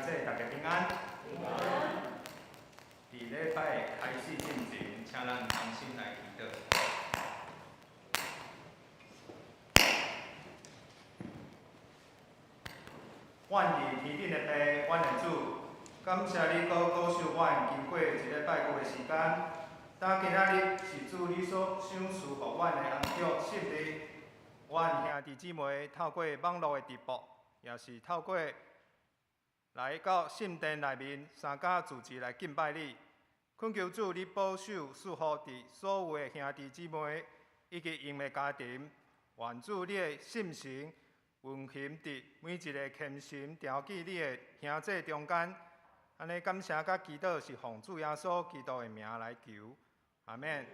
弟，大家平安。佇禮拜開始進前，請咱同心來祈禱。阮佇天頂的父，阮的主，感謝你閣保守阮經過一禮拜五的時間。今仔日是主你所賞賜予阮的安息日。阮兄弟姊妹透過網路的直播，也是透過來到聖殿內面，三家組織來敬拜你。懇求主你保守賜福佇所有的兄弟姊妹以及𪜶的家庭。願主你的聖神運行佇每一个虔誠朝見你的兄弟中間。按呢感謝佮祈禱是奉主耶穌基督的名來求，阿們。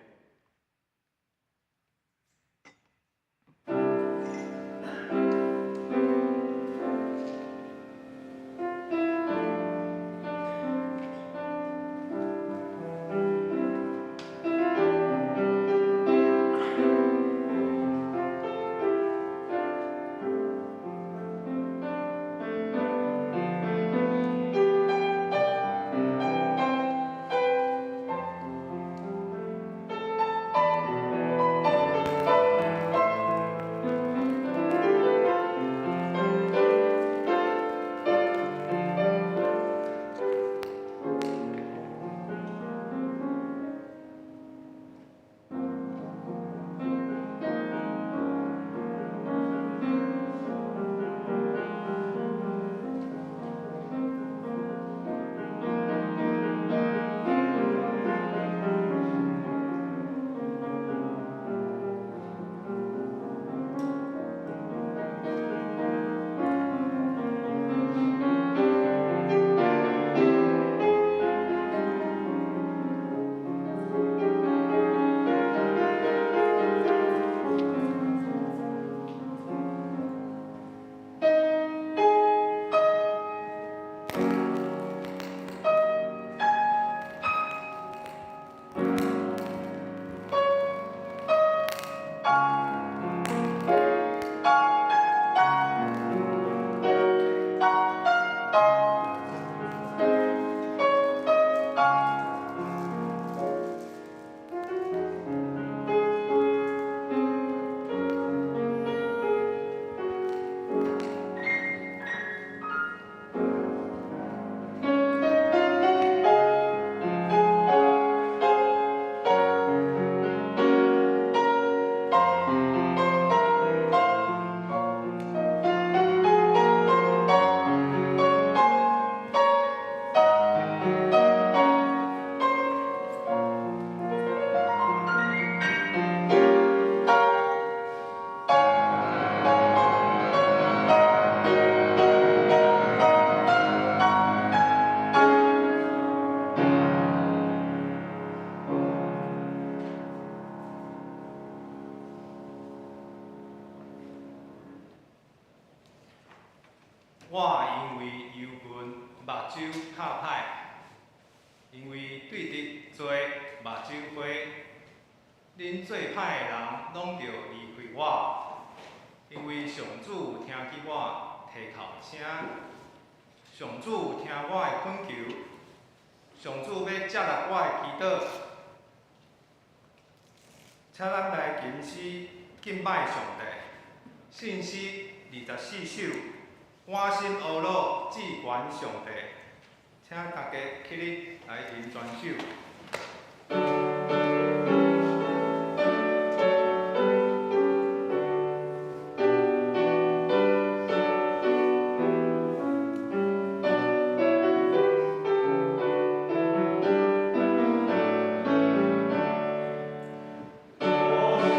我因為憂悶，目睭拍歹，因為對敵濟，目睭花。恁做歹的人攏著離開我，因為上主聽見我提哭聲，上主聽我的懇求，上主欲接納我的祈禱。請咱來吟詩敬拜上帝，聖詩24首。滿心懊惱，至懸上帝，請大家起立來吟全首。我心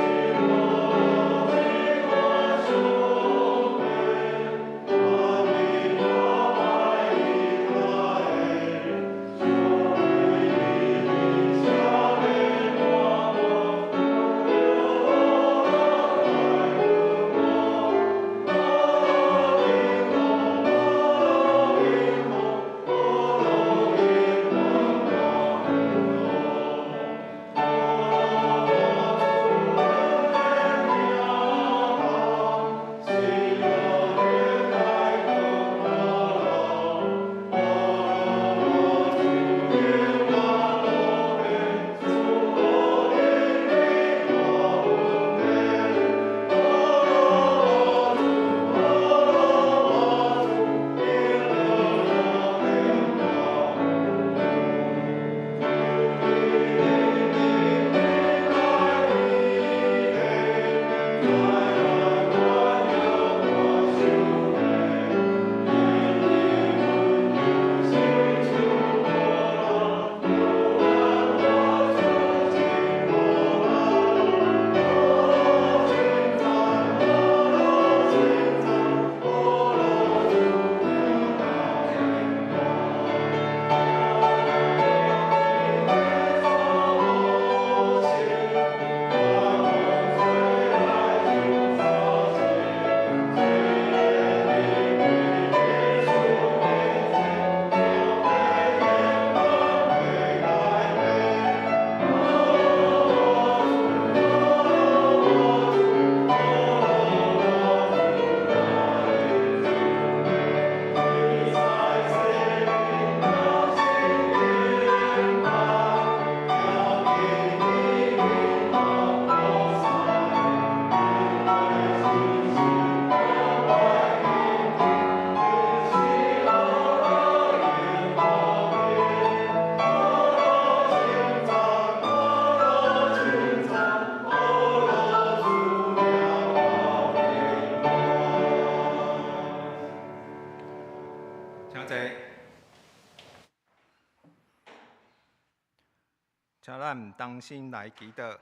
請咱同心來祈禱。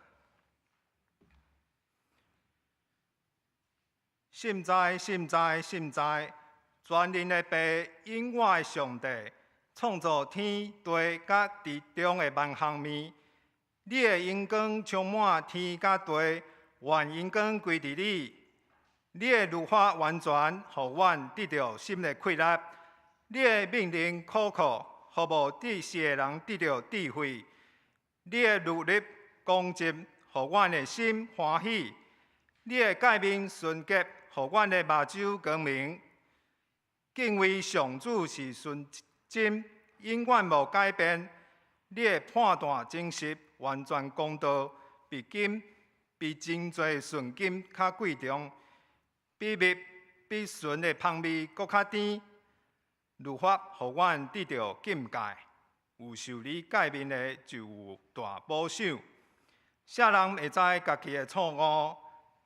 心哉，心哉，心哉！全能的父，永活的上帝，創造天地佮佇中的萬項物。你的榮光充滿天佮地，願榮光歸佇你。你的律法完全，予阮得著心的快樂。你的命令可靠，予無知識的人得著智慧。你的律例公正，予阮的心歡喜。你的誡命純潔，予阮的目睭光明。敬畏上主是純真，永遠無改變。你的判斷誠實，完全公道，比金比真濟純金較貴重，比蜜比純的蜂蜜閣較甜。律法予阮得著禁戒，有受你誡命的就有大保守。啥人會知家己的錯誤？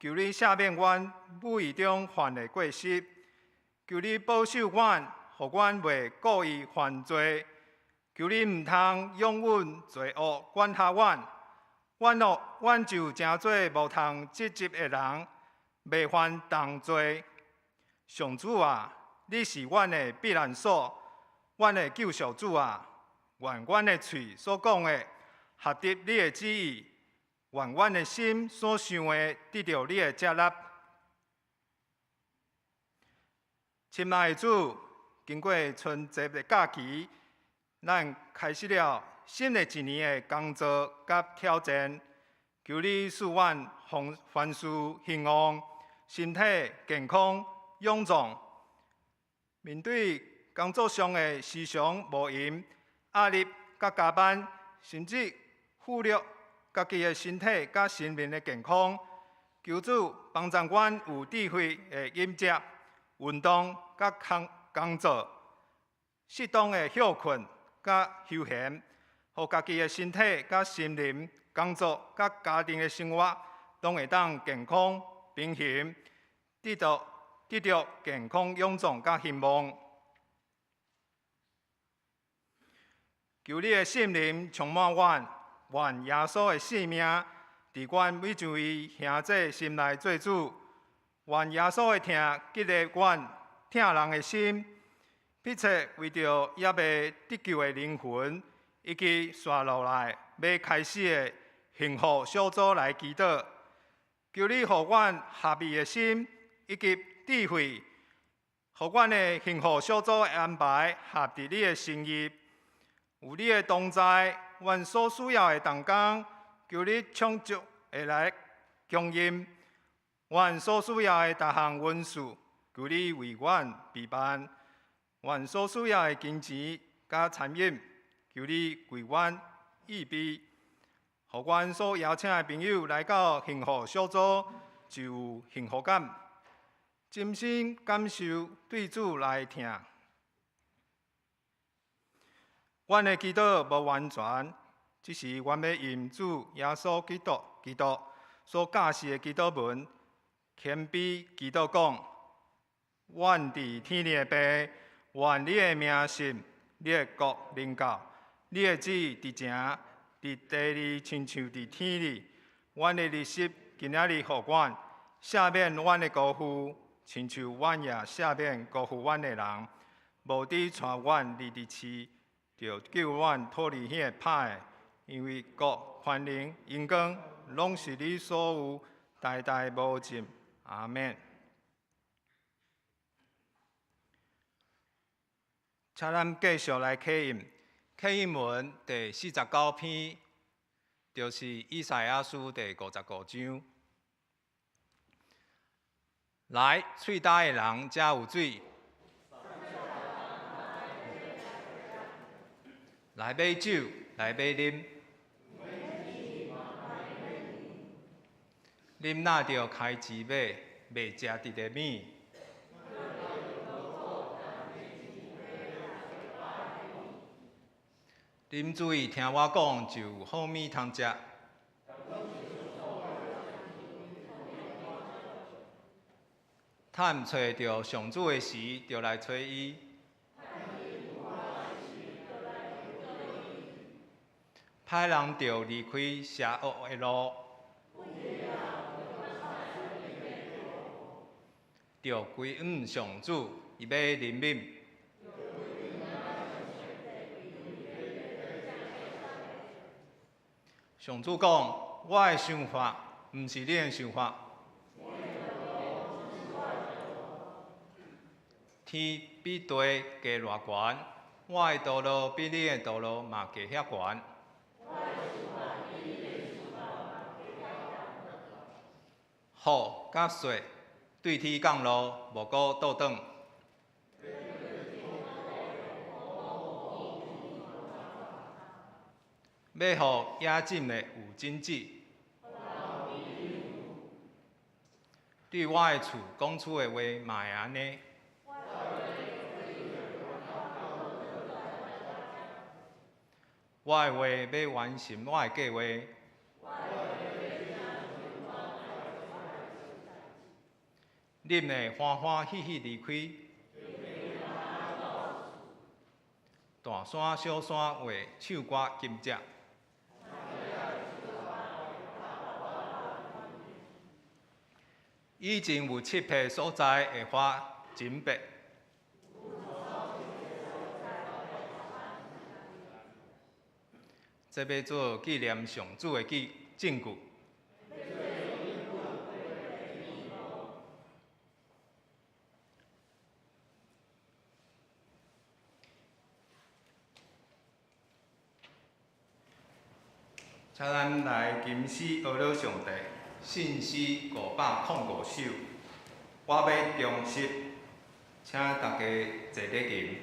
求你赦免阮無意中犯的過失。求你保守阮，予阮袂故意犯罪。求你毋通容忍罪惡管轄阮，阮哦，阮就成做無通質疑的人，袂犯重罪。上主啊，你是阮的避難所，阮的救贖主啊！願阮的喙所講的合得你的旨意，願阮的心所想的得著你的接納。親愛的主，經過春節的假期，咱開始了新的一年的工作佮挑戰。求你賜阮凡事興旺，身體健康勇壯。面對工作上的時常無閒、壓力佮加班，甚至忽略家己的身體佮心靈的健康，求主幫助阮有智慧的飲食、運動佮工作，適當的歇睏佮休閒，予家己的身體佮心靈、工作佮家庭的生活，攏會當健康平衡，得著健康勇壯佮興旺。求你的聖靈充滿阮，願耶穌的性命佇阮每一位兄弟心內做主。願耶穌的疼激勵阮疼人的心，迫切為著猶未得救的靈魂，以及紲落來欲開始的幸福小組來祈禱。求你予阮合意的心以及智慧，予阮的幸福小組的安排合佇你的心意。有你的同在，阮所需要的同工，求你充足的來供應。阮所需要的逐項文書，求你為阮備辦。阮所需要的金錢佮餐飲，求你為阮預備。予阮所邀請的朋友來到幸福小組，就有幸福感，真心感受對主來疼。阮的祈禱無完全，只是阮欲用主耶穌基督所教示的祈禱文，謙卑祈禱講：阮佇天裡的父，願你的名聖，你的國臨到，你的旨意佇成，佇地裡親像佇天裡。阮的日食今仔日予阮，赦免阮的辜負，親像阮也赦免辜負阮的人。無得帶阮入佇試，著救阮脫離彼个歹的，因為國、權能、榮光，攏是你所有，代代無盡。阿們。請咱繼續來啟印，啟印文第49篇，就是以賽亞書第55章。來，喙焦的人，遮有水。來買酒，來買啉。啉若著開錢買，袂食得的物。恁注意聽我講，就有好物通食。趁揣著上主的時，就來揣伊。歹人著離開邪惡的路，著歸向上主，伊欲憐憫。上主講：我的想法毋是恁的想法。天比地低偌懸，我的道路比恁的道路嘛低遐懸。雨佮雪對天降落，無閣倒轉。欲予野浸的有種子。對我的厝講出的話嘛會按呢。我的話欲完成我的計畫。恁會歡歡喜喜離開。大山小山會唱歌金食。以前有七撇所在會發錦白。這欲做紀念上主的記證據。請咱來吟詩阿樂上帝，信詩505首，我欲忠實，請大家坐咧吟。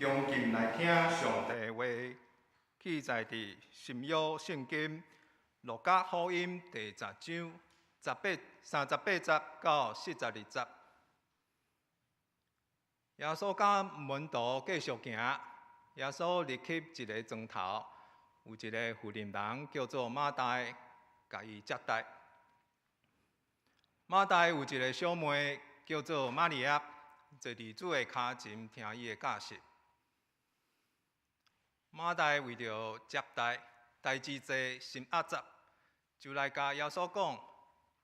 恭敬來聽上帝的話，記載佇新約聖經路加福音第十章十八三十八節到42節。耶穌佮門徒繼續行，耶穌入去一个莊頭，有一个婦人人叫做馬大，共伊接待。馬大有一个小妹叫做瑪利亞，坐佇主的跤前聽伊的教訓。馬大為著接待代誌濟，心壓雜，就來共耶穌講：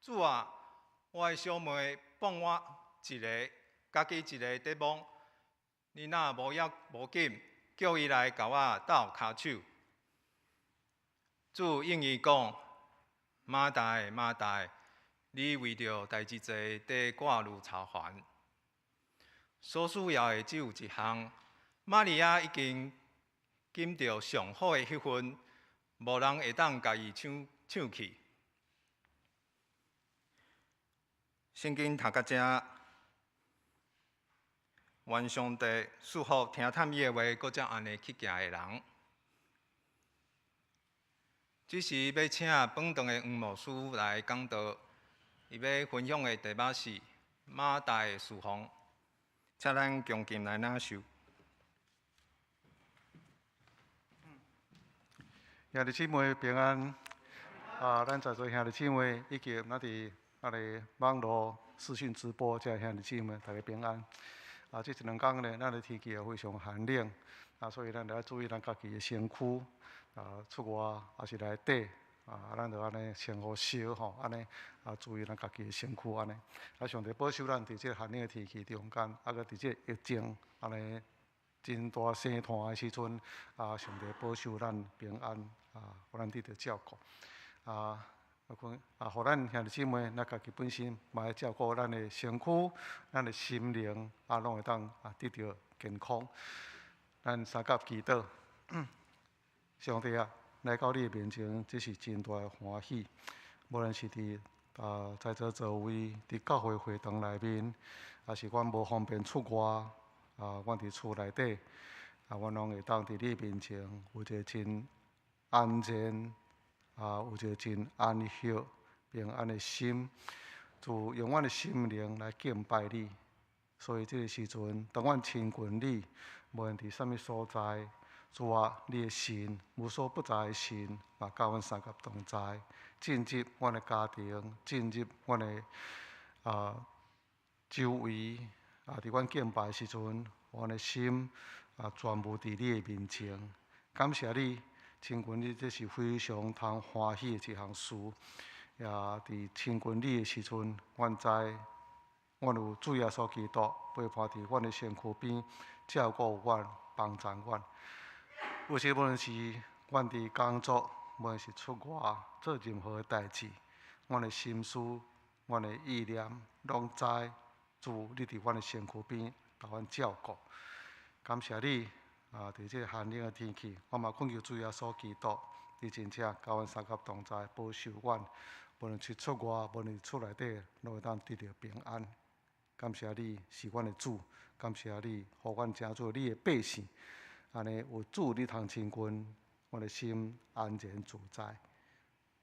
主啊，我的小妹放我一个，家己一个佇摸，你若無要無緊，叫伊來共我鬥跤手。主應伊講：馬大，馬大，你為著代誌濟佇掛慮操煩，所需要的只有一項。瑪利亞已經揀著上好的彼份，無人會當共伊搶搶去。聖經讀到遮，願上帝賜福聽探伊的話，閣照按呢去行的人。這時欲請本堂的黃牧師來講道，伊欲分享的題目是馬大的事奉，請咱恭敬來領受。兄弟姊妹平安，啊，咱在座兄弟姊妹以及咱佇咱的網路視訊直播遮兄弟姊妹，大家平安。啊，這一兩工呢，咱的天氣也非常寒冷，啊，所以咱著愛注意咱家己的身軀，啊，出外抑是內底，啊，咱著按呢穿予少吼，按呢啊，注意咱家己的身軀按呢。啊，上帝保守咱佇這個寒冷的天氣中間，啊，閣佇這個疫情按呢真大生湠的時陣，啊，上帝保守咱平安，啊，予咱得著照顧，啊，啊，予咱兄弟姊妹，咱家己本身嘛愛照顧咱的身軀、咱的心靈，啊，攏會當啊得著健康。咱相佮祈禱，上帝啊，來到你的面前，這是真大的歡喜。無論是佇啊在座座位，佇教會會堂內面，抑是阮無方便出外，啊，阮佇厝內底，啊，阮攏會當佇你面前有一个真安靜，啊，有一个真安息、平安的心，就用阮的心靈來敬拜你。所以這个時陣，當阮親近你，無論佇啥物所在，主啊，你的神無所不在的神，嘛佮阮相佮同在，進入阮的家庭，進入阮的啊周圍。啊！佇阮敬拜的時陣，阮的心啊，全部佇你的面前。感謝你，親近你，這是非常通歡喜的一項事。也佇親近你的時陣，阮知阮有主耶穌基督陪伴佇阮的身軀邊，照顧阮，幫助阮。有時無論是阮佇工作，無論是出外做任何的代誌，阮的心思、阮的意念，攏知。主，你佇阮的身軀邊，共阮照顧。感謝你啊！佇這个寒冷的天氣，我嘛懇求主耶穌基督，你真正佮阮相佮同在，保守阮，無論是出外，無論是厝內底，攏會當得著平安。感謝你是阮的主，感謝你，予阮成做你的百姓。按呢有主你通親近，阮的心安然自在，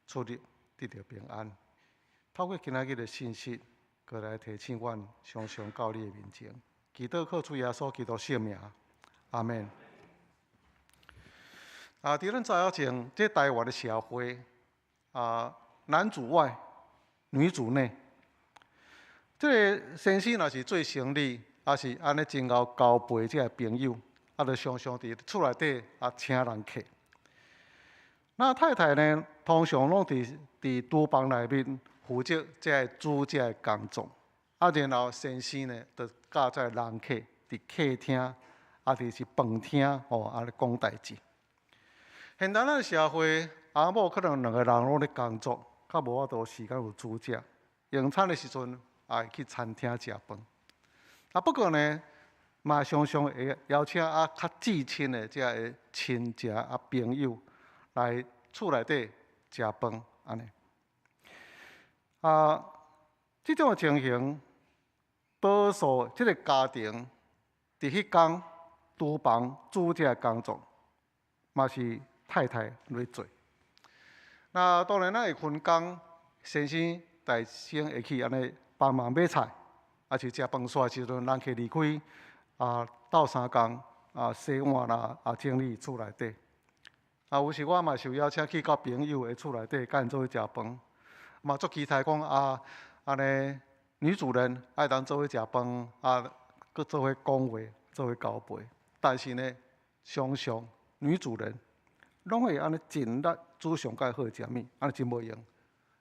出入得著平安。透過今仔日的信息，閣來提醒阮，常常到你的面前，祈禱靠主耶穌基督聖名，阿們。啊，佇咱早前，這台灣的社會，啊，男主外，女主內，這个先生若是做生理，抑是按呢真𠢕交陪這个朋友，啊，就常常佇厝內底啊請人客。那太太呢，通常攏佇佇廚房內面負責這个煮這个工作，啊，然後先生呢，就佮這个人客佇客廳，抑佇是飯廳吼，按呢講代誌。現代咱社會，翁某可能兩个人攏咧工作，較無法度時間有煮食。用餐的時陣，也會去餐廳食飯。啊，不過呢，嘛常常會邀請啊較至親的這个親戚啊朋友來厝內底食飯，按呢。啊，這種的情形，多數這个家庭佇彼工廚房煮這个工作，嘛是太太來做。那當然，咱會分工，先生代先會去按呢幫忙買菜，抑是食飯煞的時陣，人客離開，啊，鬥相共啊，洗碗啦，啊，整理厝內底。啊，有時我嘛受邀請去到朋友的厝內底，佮𪜶做伙食飯，嘛足期待講啊，按呢女主人愛當做伙食飯，啊，閣做伙講話，做伙交陪。但是呢，常常女主人攏會按呢盡力煮上蓋好的食物，按呢真無閒。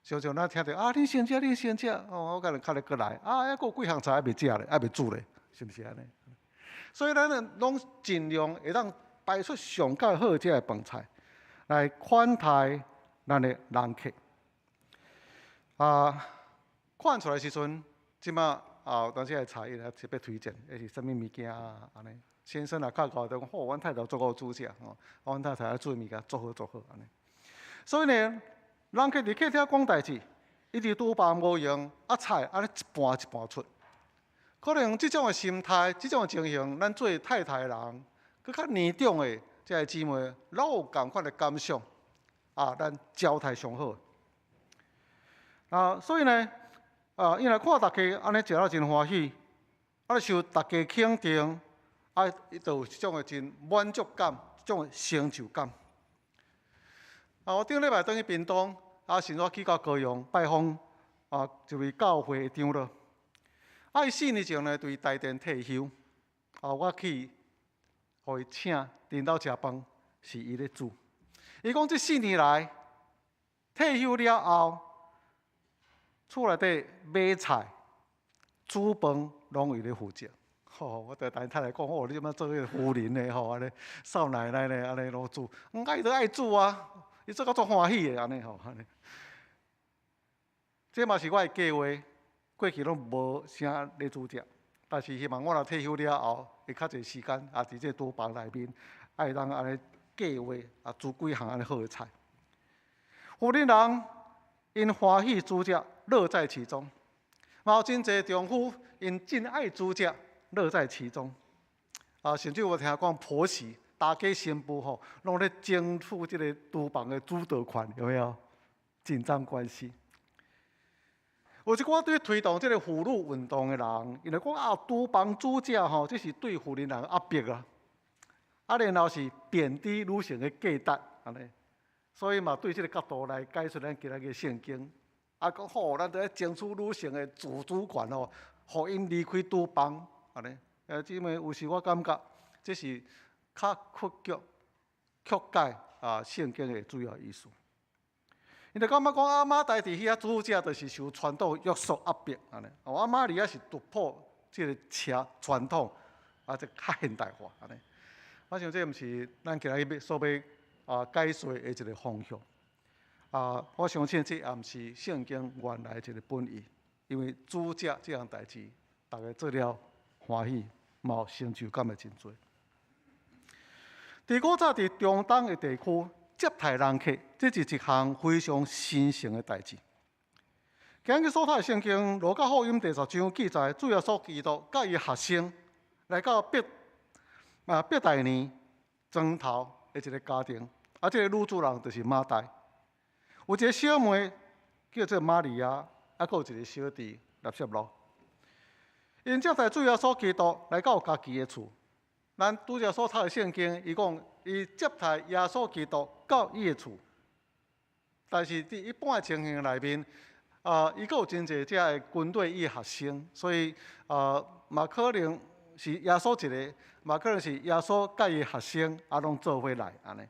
常常咱聽著啊，恁先食，恁先食，哦，我可能較咧閣來，啊，猶閣有幾項菜猶未食咧，猶未煮咧，是毋是按呢？所以咱呢，攏盡量會當擺出上蓋好食的飯菜來款待咱的人客。啊，款出來時陣，這馬啊，當時的菜伊特別推薦，彼是啥物物件啊？按呢，先生若較𠢕就講，吼，阮太太足會煮食，吼，阮太太煮的物件足好足好按呢。所以呢，人客佇客廳講代誌，伊佇廚房無閒，啊菜按呢一盤一盤出。可能這種的心態，這種的情形，咱做太太的人，閣較年長的這个姊妹，攏有仝款的感想。啊，咱招待上好。啊，所以呢，啊，伊若看大家按呢食了真歡喜，啊，受大家肯定，啊，伊就有這種的真滿足感，這種的成就感。啊，我頂禮拜轉去屏東，啊，先我去到高雄拜訪啊一位教會的長老。啊，伊4年前呢，佇台電退休，啊，我去予伊請恁兜食飯，是伊咧煮。伊講這四年來退休了後，厝內底買菜、煮飯攏伊咧負責。吼，我就同太太講，吼，你這擺做彼个夫人的吼，按呢少奶奶呢，按呢攏煮，毋過伊都愛煮啊，伊做甲足歡喜的按呢吼，按呢。這嘛是我的計劃，過去攏無啥咧煮食，但是希望我若退休了後，會較濟時間啊，佇這廚房內面，會當按呢計劃啊，煮幾項按呢好的菜。婦人人𪜶歡喜煮食，樂在其中；嘛有真濟丈夫，𪜶真愛煮食，樂在其中。啊，甚至我聽講婆媳、大家新婦吼，攏咧爭取這個廚房的主導權，有沒有？緊張關係。有一寡對推動這個婦女運動的人，𪜶就講啊，廚房煮食吼，這是對婦人人壓迫啊，啊，然後是貶低女性的價值，按呢。所以嘛，對這個角度來解釋咱今仔日聖經，啊，講好，咱著愛爭取女性的自主權吼，予𪜶離開廚房，按呢。姊妹，有時我感覺這是較曲解、曲解啊聖經的主要意思。𪜶就感覺講啊，馬大佇遐煮食，就是受傳統約束壓迫，按呢。哦，啊，瑪利亞是突破這個邪傳統，啊，這較現代化，按呢。我想這毋是咱今日欲所欲啊解說的一個方向。啊，我相信這也毋是聖經原來一個本意，因為煮食這項代誌，逐家做了歡喜，嘛有成就感的真濟。佇古早佇中東的地區接待人客，這是一項非常神聖的代誌。今日所讀的聖經《路加福音》第10章記載，主耶穌基督佮伊學生來到伯大尼莊頭的一個家庭，啊，這個女主人就是馬大。有一個小妹叫做瑪利亞，啊，閣有一個小弟拉撒路。𪜶接待主耶穌基督來到家己的厝。咱拄才所讀的聖經，伊講伊接待耶穌基督到伊的厝。但是佇一般的情形內面，啊，伊閣有真濟遮的軍隊伊的學生，所以啊，嘛可能是耶穌一個，嘛可能是耶穌佮伊學生啊，攏做伙來按呢。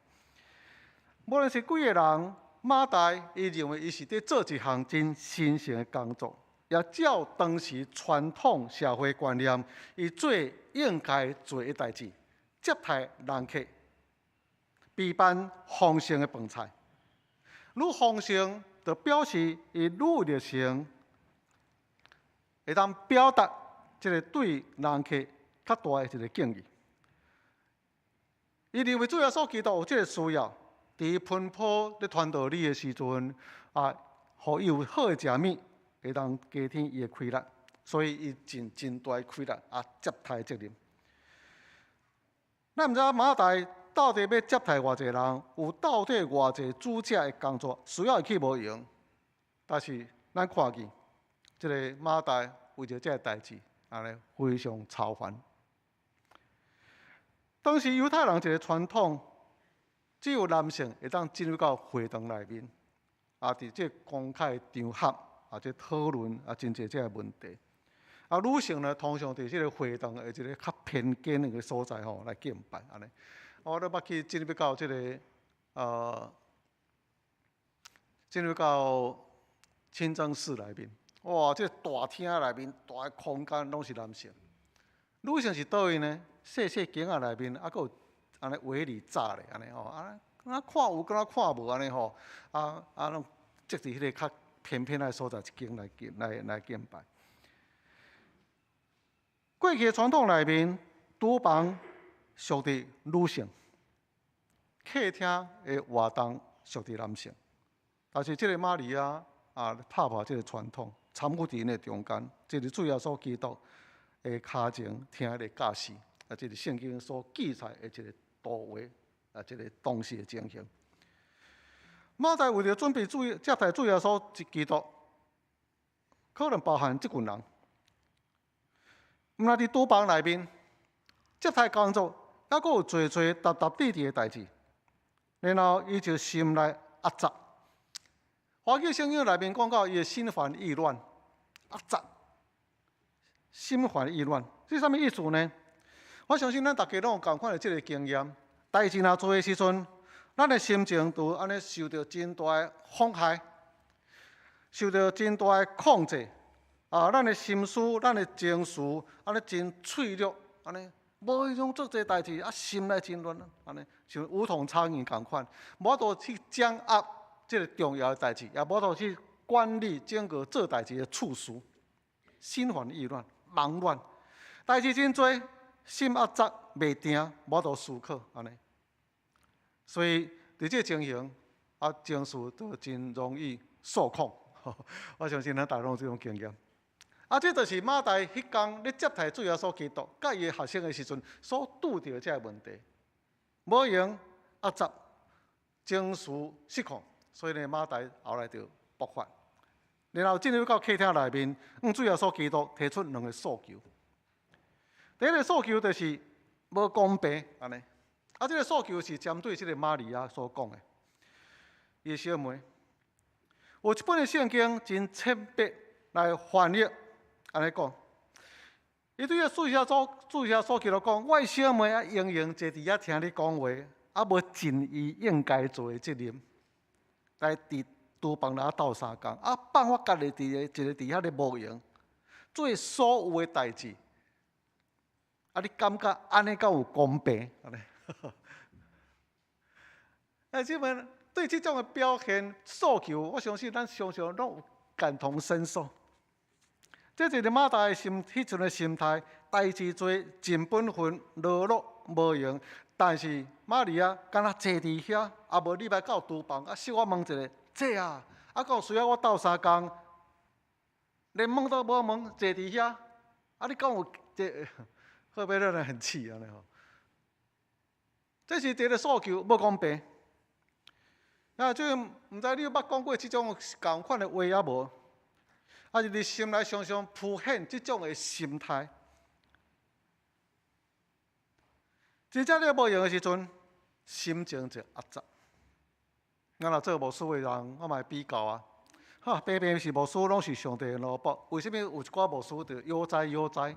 無論是幾個人，馬大伊認為伊是佇做一項真神聖的工作，也照當時傳統社會觀念，伊做應該做的代誌，接待人客，備辦豐盛的飯菜。愈豐盛，就表示伊愈有熱誠，會當表達這個對人客較大的一個敬意。伊認為主耶穌基督有這個需要，佇伊奔波咧傳道理的時陣，啊，予伊有好的食物，會當加添伊的氣力，所以伊盡真大的氣力啊，接待責任。咱毋知馬大到底欲接待偌濟人，有到底偌濟煮食的工作需要伊去無閒。但是咱看見這個馬大為著這個代誌，按呢非常操煩。當時猶太人一個傳統，只有男性會當進入到會堂內面，啊，佇這個公開場合啊，這討論啊，真濟這個問題。啊，女性呢，通常佇這个會堂的一个較偏見的個所在吼來敬拜按呢。我都捌去進入到這个進入到清真寺內面，哇！這个大廳內面，大个空間攏是男性，女性是佗位呢？細細間仔內面，啊，閣有按呢圍籬柵咧，按呢吼，啊，敢看有，敢若看無按呢吼，啊啊，攏擠佇彼个較偏僻的所在一間來敬來來敬拜。過去的傳統內面，廚房屬佇女性，客廳的活動屬佇男性。但是這个瑪利亞啊，打破這个傳統，摻與佇𪜶的中間，這是主耶穌基督的跤前聽彼个教示，啊，這是聖經所記載的一个圖畫，啊，這个當時的情形。馬大為著準備主接待主耶穌基督，可能包含這群人。毋但佇廚房內面接待工作，猶閣有濟濟沓沓疊疊的代誌，然後伊就心內壓榨。華語聖經內面講到，伊的心煩意亂，壓榨，心煩意亂，這啥物意思呢？我相信咱大家攏有仝款的這个經驗。代誌若濟的時陣，咱的心情就按呢受著真大的妨害，受著真大的控制。啊，咱的心思、咱的情緒，按呢真脆弱，按呢無閒做這代誌，啊，心內真亂，按呢像無頭蒼蠅仝款，無法度去掌握這个重要的代誌，也無法度去管理整個做代誌的次序，心煩意亂、忙亂，代誌真濟，心壓榨袂定，無法度思考，按呢。所以佇這个情形，啊，情緒就真容易受控。我相信咱大家攏有這種經驗。啊，這就是馬大彼工咧接待主耶穌基督，佮伊的學生的時陣所拄著這个問題，無閒壓榨，情緒失控，所以呢，馬大後來就爆發，然後進入到客廳內面，向主耶穌基督提出兩个訴求。第一个訴求就是無公平，按呢。啊，這个訴求是針對這个瑪利亞所講的。伊的小妹，有一本的聖經真淺白來翻譯。按呢講，伊對主耶穌基督講：我的小妹啊，閒閒坐佇遐聽你講話，啊，無盡伊應該做的責任，來佇廚房內鬥相共，啊，放我家己佇個一个佇遐咧無閒，做所有的代誌。啊，你感覺按呢敢有公平？按呢？哎，這門對這種的表現訴求，我相信咱常常攏有感同身受。這就是馬大的心，彼陣的心態，代誌濟，盡本分，勞碌無閒。但是瑪利亞敢若坐佇遐，啊無你來到廚房，啊，小可問一下，這啊，啊，閣有需要我鬥相共，連問都無問，坐佇遐，啊，你敢有這會不會讓人很氣按呢吼？這是一个訴求，無公平。啊，這毋知你有捌講過這種仝款的話抑無？啊是你心內常常浮現這種的心態。真正你無閒的時陣，心情就壓榨。咱若做牧師的人，我嘛會比較啊。哈，平平是牧師，攏是上帝的奴僕。為啥物有一寡牧師就悠哉悠哉？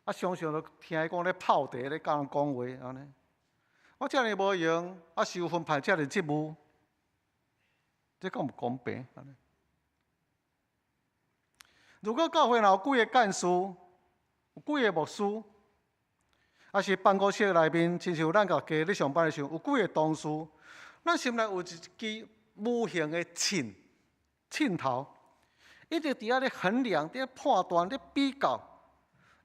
啊，常常都聽伊講咧泡茶咧佮人講話按呢。我遮爾無閒，啊，受分派遮爾職務，這敢有公平？按呢？如果教會若有幾个幹事，有幾个牧師，抑是辦公室內面，親像咱家己咧上班的時陣，有幾个同事，咱心內有一支無形的秤，秤頭，一直佇遐咧衡量、佇咧判斷、咧比較，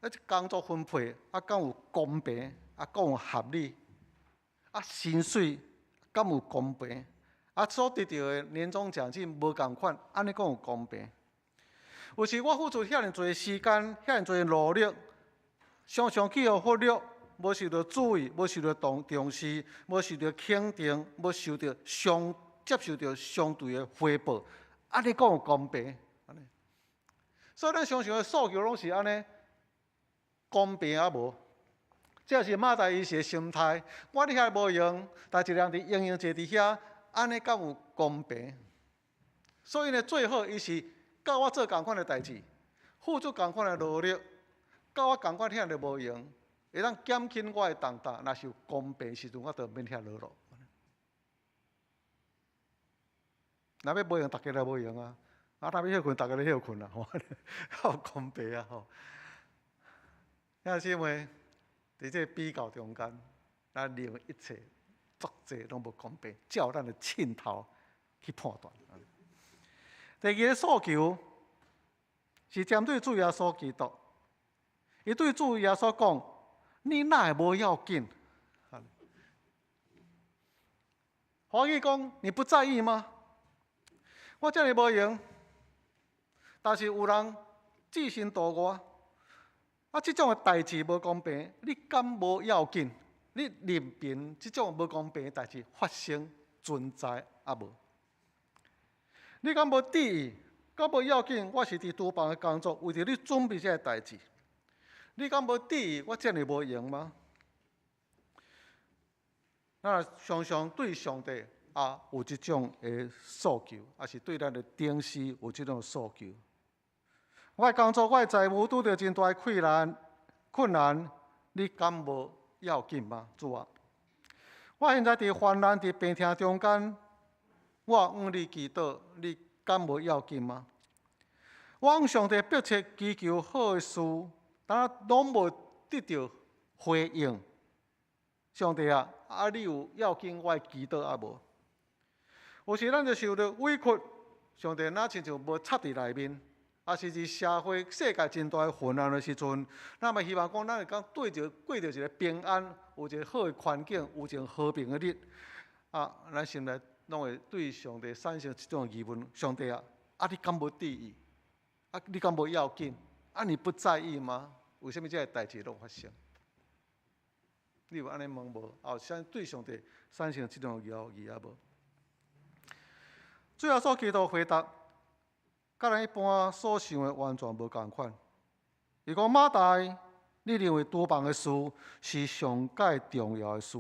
啊，這工作分配啊，敢有公平？啊，敢有合理？啊，薪水敢有公平？啊，所得著的年終獎金無仝款，按呢敢有公平？有時我付出遐爾濟時間、遐爾濟努力，常常去予忽略，無受著注意，無受著重重視，無受著肯定，無受著相接受著相對的回報，按呢敢有公平？按呢，所以咱常常的訴求攏是按呢，公平抑無？這是馬大伊時的心態。我佇遐無閒，但一个人佇閒閒坐佇遐，按呢敢有公平？所以呢，最好伊是佮我做仝款的代誌，付出仝款的勞力，佮我仝款遐爾無閒，會當減輕我的重擔。若是有公平時陣，我就免遐勞碌。若欲無閒，逐家來無閒啊！啊，若欲歇睏，逐家來歇睏啊！吼，較有公平啊！吼，兄弟姊妹，佇這個比較中間，咱認為一切足濟攏無公平，照咱的秤頭去判斷。第二个訴求是針對主耶穌基督，伊對主耶穌講：你哪會無要緊？華語講你不在意嗎？我遮爾無閒，但是有人置身度外，啊，這種的代誌無公平，你敢無要緊？你任憑這種無公平的代誌發生存在抑無？你敢無注意？敢無要緊？我是佇廚房的工作，為著你準備這个代誌。你敢無注意？我遮爾無閒嗎？咱常常對上帝啊有這種的訴求，抑是對咱的頂司有這種訴求。我的工作，我的財務拄著真大的困難，困難，你敢無要緊嗎？主啊，我現在佇患難、佇病痛中間，我向你祈禱，你敢無要緊嗎？我向上帝迫切祈求好的事，但攏無得著回應。上帝啊，啊你有要緊我的祈禱抑無？有時咱就受著委屈，上帝若親像無插佇內面，抑是佇社會世界真大的混亂的時陣，咱嘛希望講，咱會當對著過著一个平安，有一个好的環境，有一个和平的日。啊，咱心內攏會對上帝產生這種疑問：上帝啊，啊你敢無注意？啊你敢無要緊？啊你不在意嗎？為啥物這个代誌攏發生？你有按呢問無？啊，有對上帝產生這種疑義抑無？主耶穌基督回答，佮咱一般所想的完全無仝款。伊講馬大，你認為廚房的事是上蓋重要的事？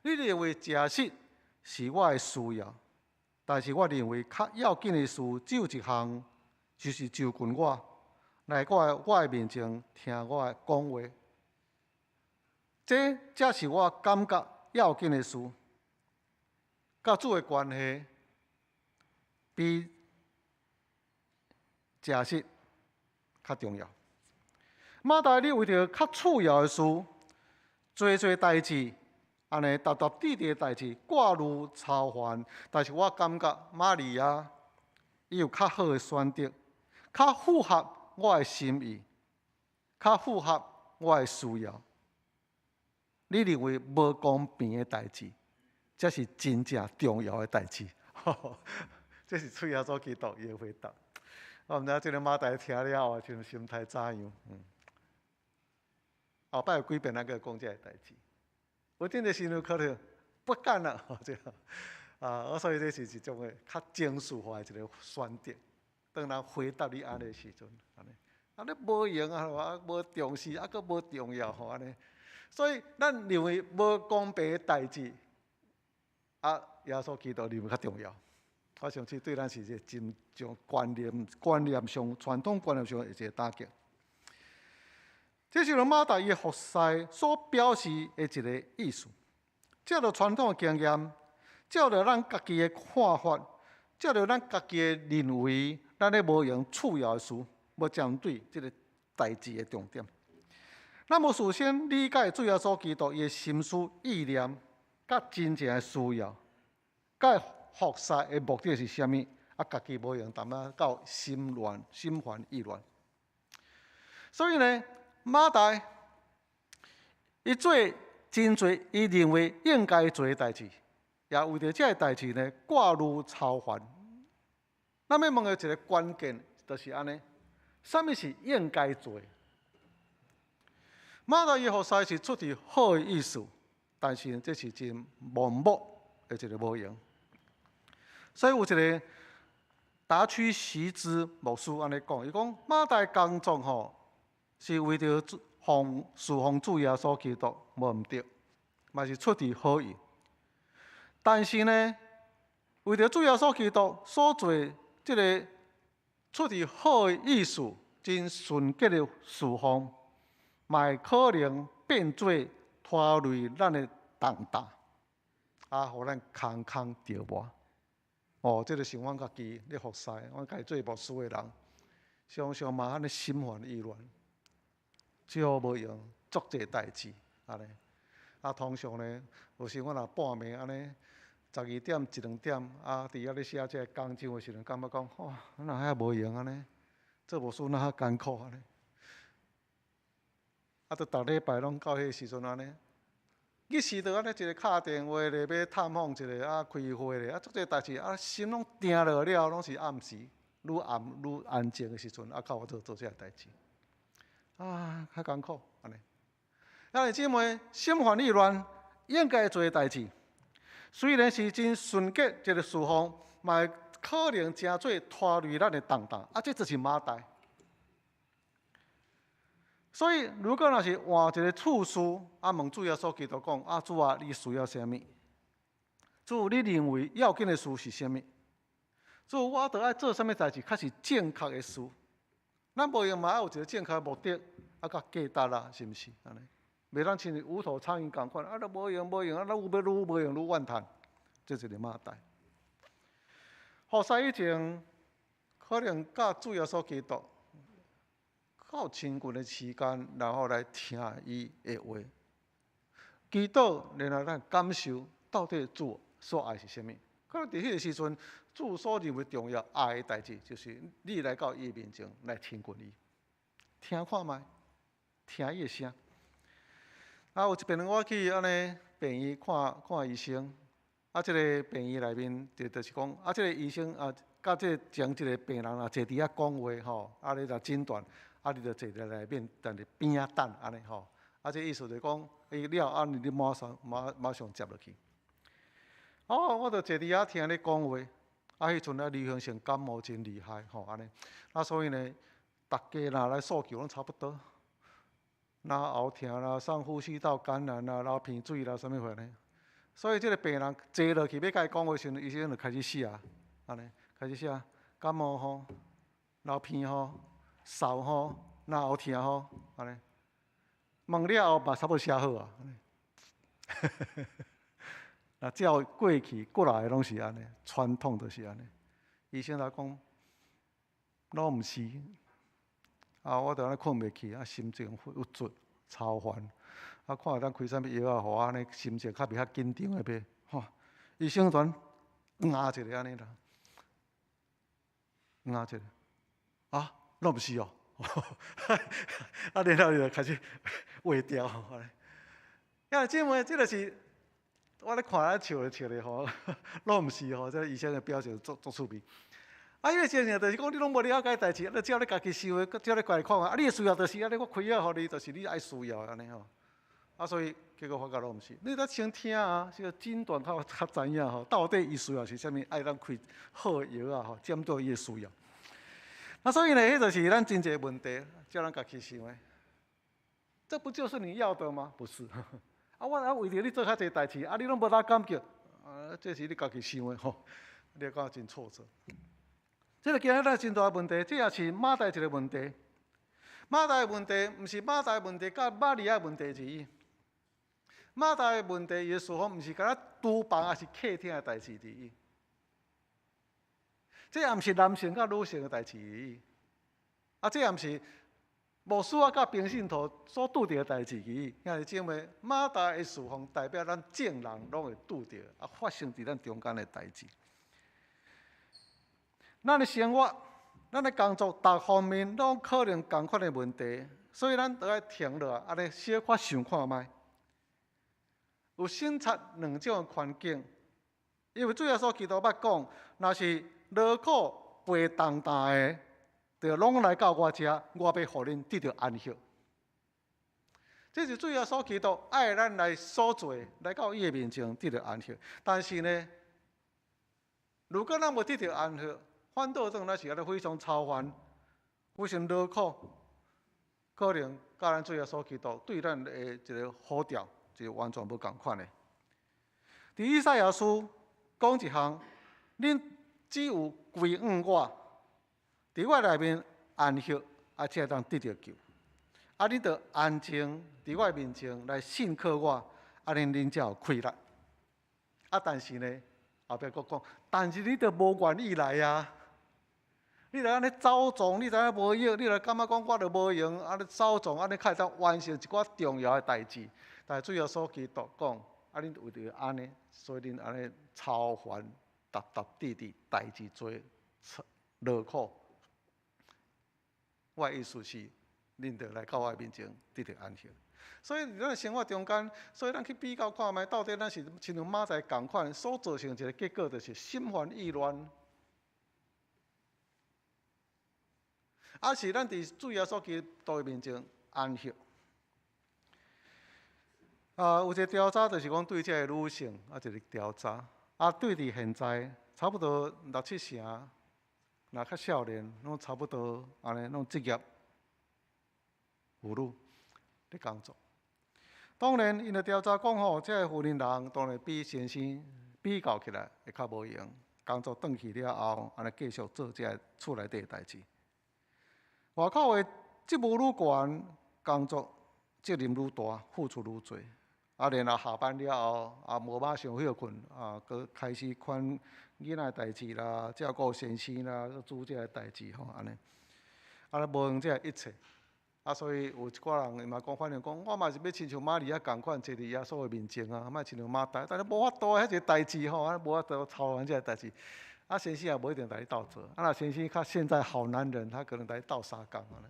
你認為食食是我的需要，但是我認為較要緊的事只有一項，就是就近我，來我的面前聽我的講話。這才是我感覺要緊的事。佮主的關係比食食較重要。馬大，你為著較次要的事，濟濟代誌，按呢沓沓疊疊的代誌，掛慮操煩。但是我感覺瑪利亞伊有較好的選擇，較符合我的心意，較符合我的需要。你認為無公平的代誌，才是真正重要的代誌。這是主耶穌基督伊的回答。我毋知這个馬大聽了後，心心態怎樣？後擺有幾遍咱閣講這个代誌。有陣時有可能不幹啦，這樣啊，所以這是一種的較情緒化的一个選擇。當人回答你按呢時陣，按呢，啊你無閒啊，啊無重視，啊閣無重要吼按呢。所以咱認為無公平的代誌，啊耶穌基督認為較重要。我相信對咱是一个真正觀念、觀念上、傳統觀念上的一个打擊。這是馬大伊服侍所表示的一个意思。照著傳統的經驗，照著咱家己的看法，照著咱家己的認為，咱咧無閒次要的事，無針對這个代誌的重點。咱無事先理解主耶穌基督伊的心思意念，佮真正的需要，佮服侍的目的是啥物？啊，家己無閒淡仔到心亂、心煩意亂。所以呢，馬大伊做真濟，伊認為應該做的代誌，也為著這个代誌呢，掛慮操煩。咱欲問的一个關鍵，就是按呢：啥物是應該做？馬大伊服侍是出自好的意思，但是這是真盲目的一个模樣。所以有一个達區習之牧師按呢講，伊講馬大工作吼是為著奉侍奉主耶穌基督，無毋對，嘛是出自好意。但是呢，為著主耶穌基督所做這个出自好的意思，真純潔的事奉，嘛會可能變做拖累咱的重擔，啊，予咱空空著無。哦，這個是阮家己咧服侍，阮家己做牧師的人，常常嘛按呢心煩意亂，少無閒足濟代誌，按呢。啊，通常呢，有時我若半暝按呢十二點一兩點，啊，佇遐咧寫這個講章的時陣，感覺講，哇，哪遐無閒按呢？做牧師哪遐艱苦按呢？啊，著逐禮拜攏到彼個時陣按呢，日時就按呢一个敲電話咧，欲探訪一下，啊，開會咧，啊，足濟代誌，啊，心攏定落了，攏是暗時，愈暗愈安靜的時陣，啊，較有做做這个代誌，啊，較艱苦按呢。兄弟姊妹，心煩意亂，應該做的代誌，雖然是真純潔一个事奉，嘛會可能成做拖累咱的重擔，啊，這就是馬大。所以，如果若是換一个次序，啊，問主耶穌基督講：啊，主啊，你需要啥物？主，你認為要緊的事是啥物？主，我著愛做啥物代誌，較是正確的事？咱無閒嘛愛有一个正確的目的，啊，佮價值啦，是毋是？按呢，袂當親像無頭蒼蠅仝款，啊，都無閒無閒，啊，愈欲愈無閒愈怨嘆，這一个馬大。服侍以前，可能佮主耶穌基督較親近的時間，然後來聽伊的話，祈禱，然後咱感受到底主所愛是啥物。可能佇彼个時陣，主所認為重要愛的代誌，就是你來到伊面前來親近伊，聽看覓，聽伊的聲。啊，有一擺我去按呢病院看看醫生，啊，這个病院內面就是講，啊，這个醫生啊，佮這个前一个病人啊坐佇遐講話吼，啊，咧來診斷，啊，你就坐佇內面，佇邊仔等按呢吼。啊，這意思就是講，伊了後，你馬上馬馬上接落去。哦，我就坐佇遐聽咧講話，啊，彼陣啊流行性感冒真厲害吼，按呢，啊，所以呢，逐家若來訴求攏差不多，若喉疼啦、上呼吸道感染啦、流鼻水啦，啥物貨呢？所以這个病人坐落去欲共伊講話時陣，醫生就開始寫，按呢，開始寫感冒吼、流鼻吼、嗽吼、若喉疼吼，按呢。問了後嘛差不多寫好啊。若照過去過來的攏是按呢，傳統就是按呢。醫生來講，攏毋是。啊，我就按呢睏袂去，啊，心情鬱卒、操煩。啊，看會當開啥物藥啊，予我按呢心情較袂遐緊張的袂？吼，醫生全嗯一下按呢啦，嗯一下，啊，攏毋是哦。啊，然後伊就開始畫掉。兄弟姊妹，這個是我咧看咧笑咧笑咧吼，攏毋是吼，這個醫生的表情足足趣味。啊，伊个情形就是講，你攏無了解代誌，你照你家己想的，照你家己看啊，你的需要就是按呢，我開藥予你，就是你愛需要的按呢吼。啊，所以結果發覺攏毋是。你得先聽啊，這個診斷較較知影吼，到底伊需要是啥物，愛咱開好的藥啊吼，針對伊的需要。啊，所以呢，彼就是咱真濟問題，照咱家己想的。這不就是你要的嗎？不是。啊，我啊為著你做較濟代誌，啊，你攏無得感覺，啊，這是你家己想的吼，你會感覺真挫折。這個今日咱真大問題，這也是馬大一个問題。馬大的問題，毋是馬大的問題，佮瑪利亞問題而已。馬大的問題，伊的事奉毋是干焦廚房，抑是客廳的代誌而已。這也毋是男性佮女性的代誌而已。啊，這也毋是牧師啊，佮平信徒所拄著的代誌而已。兄弟姊妹，馬大的事奉代表咱眾人攏會拄著，啊，發生佇咱中間的代誌。咱的生活、咱的工作，逐方面攏可能仝款的問題，所以咱著愛停落來，按呢小可想看覓。有省察兩種的環境，因為主耶穌基督捌講，若是勞苦背重擔的，就攏來到我遮，我欲予恁得著安息。這是主耶穌基督愛咱來所做，來到伊的面前得著安息。但是呢，如果咱無得著安息，反倒轉來是按呢非常操煩，非常勞苦，可能佮咱主耶穌基督對咱的一个呼召，是完全無仝款的。佇以賽亞書講一項，恁只有歸向我，佇我內面安息，啊，才會當得著救。啊，恁著安靜佇我面前來信靠我，按呢恁才有氣力。啊，但是呢，後壁閣講，但是你著無願意來啊！你著按呢走傱，你知影無用，你著感覺講我著無閒，按呢走傱，按呢較會當完成一寡重要的代誌。但是主耶穌基督講，啊，恁為著按呢，所以恁按呢操煩、沓沓滴滴代誌濟，勞苦。我的意思是，恁著來到我面前得著安息。所以佇咱生活中間，所以咱去比較看覓，到底咱是親像馬大仝款，所造成一個結果，就是心煩意亂。抑是咱佇主耶穌基督面前安息。啊，有一個調查，就是講對這個女性啊，一個調查。啊，對佇現在差不多六七成，若較少年，攏差不多按呢，攏職業婦女咧工作。當然，𪜶的調查講吼，這个婦人當然比先生比較起來會較無閒，工作轉去了後，按呢繼續做這个厝內底的代誌。外口的職務愈懸，工作責任愈大，付出愈濟。啊，然後下班了後，也無馬上歇睏，啊，閣開始管囡仔的代誌啦，照顧先生啦，煮這个代誌吼，按呢，啊，無閒這个一切。啊，所以有一寡人伊嘛講，反正講，我嘛是欲親像瑪利亞仝款，坐佇耶穌的面前啊，莫親像馬大，但是無法度，彼一个代誌吼，啊，無法度操煩這个代誌。啊，先生也無一定共你鬥做。啊，若先生較現在好男人，他可能共你鬥相共按呢，